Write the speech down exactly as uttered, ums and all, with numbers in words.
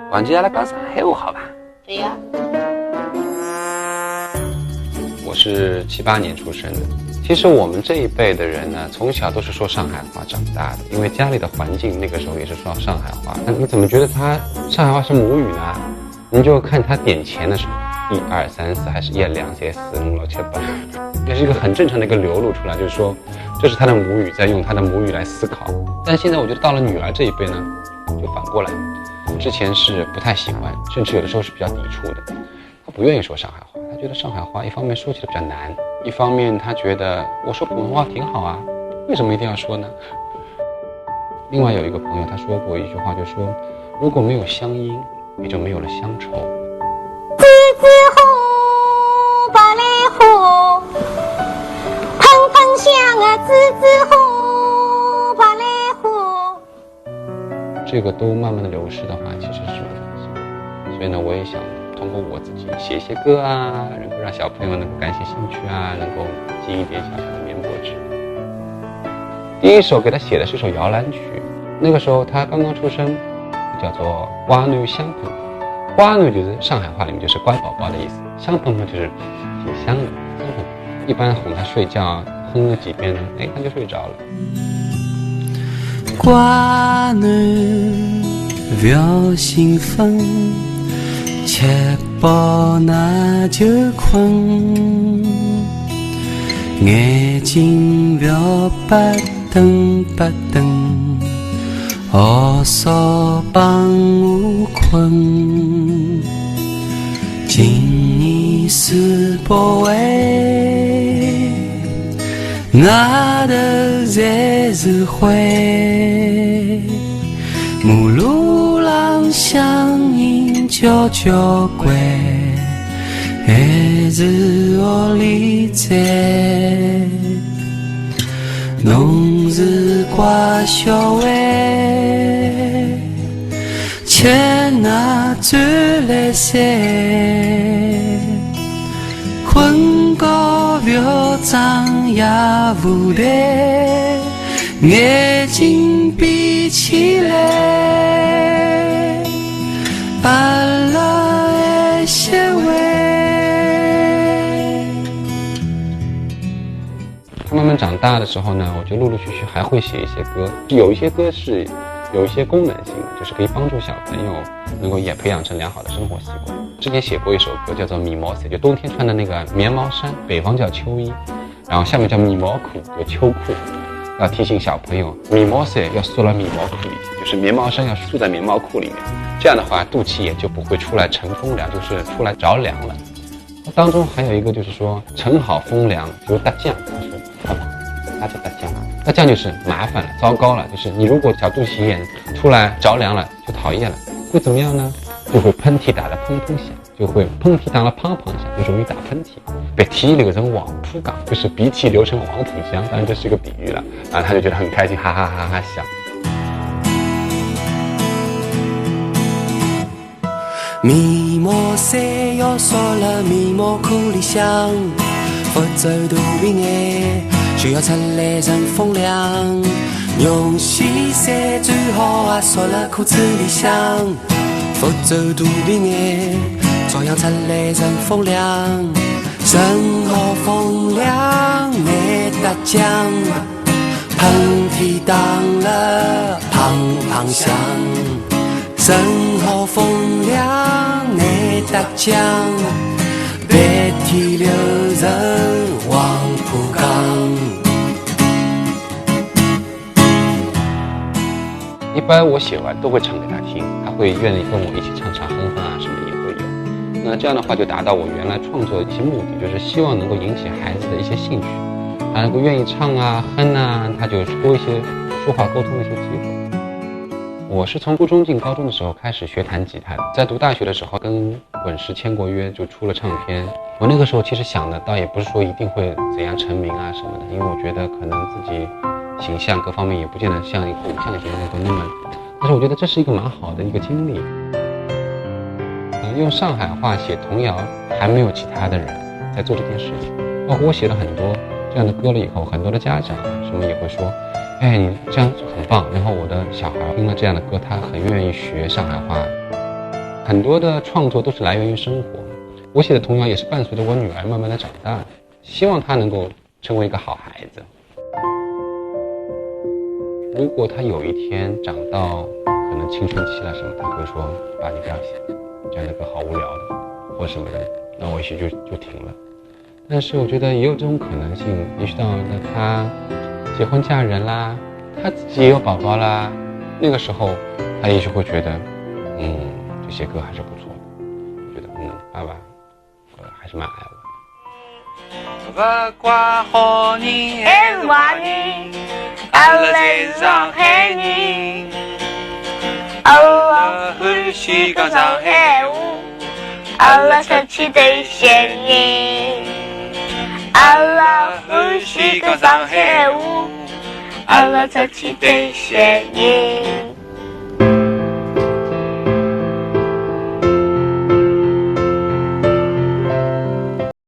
我们接下来讲上海话好吧？对呀，我是七八年出生的。其实我们这一辈的人呢，从小都是说上海话长大的，因为家里的环境那个时候也是说上海话。那你怎么觉得他上海话是母语呢？你就看他点钱的时候，一二三四，还是一二两三四五六七八，这是一个很正常的一个流露出来，就是说，这是他的母语，在用他的母语来思考。但现在我觉得到了女儿这一辈呢，就反过来，之前是不太喜欢，甚至有的时候是比较抵触的。他不愿意说上海话，他觉得上海话一方面说起来比较难，一方面他觉得我说普通话挺好啊，为什么一定要说呢？另外有一个朋友他说过一句话，就说如果没有乡音，也就没有了乡愁。栀子花，白莲花，喷喷香啊，栀子花，白莲花。这个都慢慢的流失的话，其实是蛮可惜的。所以呢，我也想通过我自己写一些歌啊，能够让小朋友能够感兴趣啊，能够尽一点小小的绵薄之力。第一首给他写的是一首摇篮曲，那个时候他刚刚出生，叫做《乖囡香喷》。乖囡就是上海话里面就是乖宝宝的意思，香喷喷就是挺香的，香喷。一般哄他睡觉，哼了几遍呢，哎，他就睡着了。乖囡，覅兴奋，吃饱那就困，眼睛覅擘瞪擘瞪，好少帮我困。今年十八岁， 外头侪是灰，马路浪向人交交关，还是屋里在。侬是乖小孩， 吃奶转来三，困觉覅张夜舞台，眼睛闭起来，阿拉还歇会。 他慢慢长大的时候呢，我就陆陆续续还会写一些歌，有一些歌是有一些功能性的，就是可以帮助小朋友能够也培养成良好的生活习惯。之前写过一首歌叫做《棉毛衫》，就冬天穿的那个棉毛衫，北方叫秋衣，然后下面叫棉毛裤，就秋裤。要提醒小朋友，棉毛衫要缩到棉毛裤里，就是棉毛衫要束在棉毛裤里面，这样的话肚脐眼就不会出来乘风凉，就是出来着凉了。 当中还有一个就是说，乘好风凉就搭犟，他说，好吧，他就搭犟，搭犟就是麻烦了，糟糕了，就是你如果小肚脐眼出来着凉了，就讨厌了，会怎么样呢？就会喷嚏打得砰砰响，就会喷嚏打了砰砰响，就容易打喷嚏，鼻涕流成黄浦江，就是鼻涕流成黄浦江，当然这是一个比喻了，然后他就觉得很开心，哈哈哈哈笑。 棉毛衫要缩勒棉毛裤里向，否则肚皮眼就要出来乘风凉。绒线衫最好也缩勒裤子里向，否则肚皮眼照样出来乘风凉。乘好风凉，难搭犟。 喷嚏打了砰砰响，乘好风凉难搭犟，鼻涕流成黄浦江。一般我写完都会唱给他听，他会愿意跟我一起唱唱哼哼啊什么也会有。那这样的话就达到我原来创作的一些目的，就是希望能够引起孩子的一些兴趣，他能够愿意唱啊哼啊，他就多一些说话沟通的一些机会。我是从初中进高中的时候开始学弹吉他的，在读大学的时候跟滚石签过约，就出了唱片。我那个时候其实想的倒也不是说一定会怎样成名啊什么的，因为我觉得可能自己形象各方面也不见得像一个偶像型的那种那么，但是我觉得这是一个蛮好的一个经历。呃，用上海话写童谣，还没有其他的人在做这件事情。包括我写了很多这样的歌了以后，很多的家长啊什么也会说，哎，你这样很棒。然后我的小孩听了这样的歌，他很愿意学上海话。很多的创作都是来源于生活。我写的童谣也是伴随着我女儿慢慢的长大，希望她能够成为一个好孩子。如果她有一天长到可能青春期了什么，她会说：“爸，你不要写，这样的歌好无聊的，或什么的。”那我也许就就停了。但是我觉得也有这种可能性，也许到了她结婚嫁人啦，她自己也有宝宝啦，那个时候她也许会觉得，嗯，这些歌还是不错的。我觉得，嗯，爸爸，呃，还是蛮爱我的。 勿怪好人还是坏人，阿拉侪是上海人。阿拉欢喜讲上海话，阿拉出去对闲人。阿拉欢喜讲上海话，阿拉出去对闲人。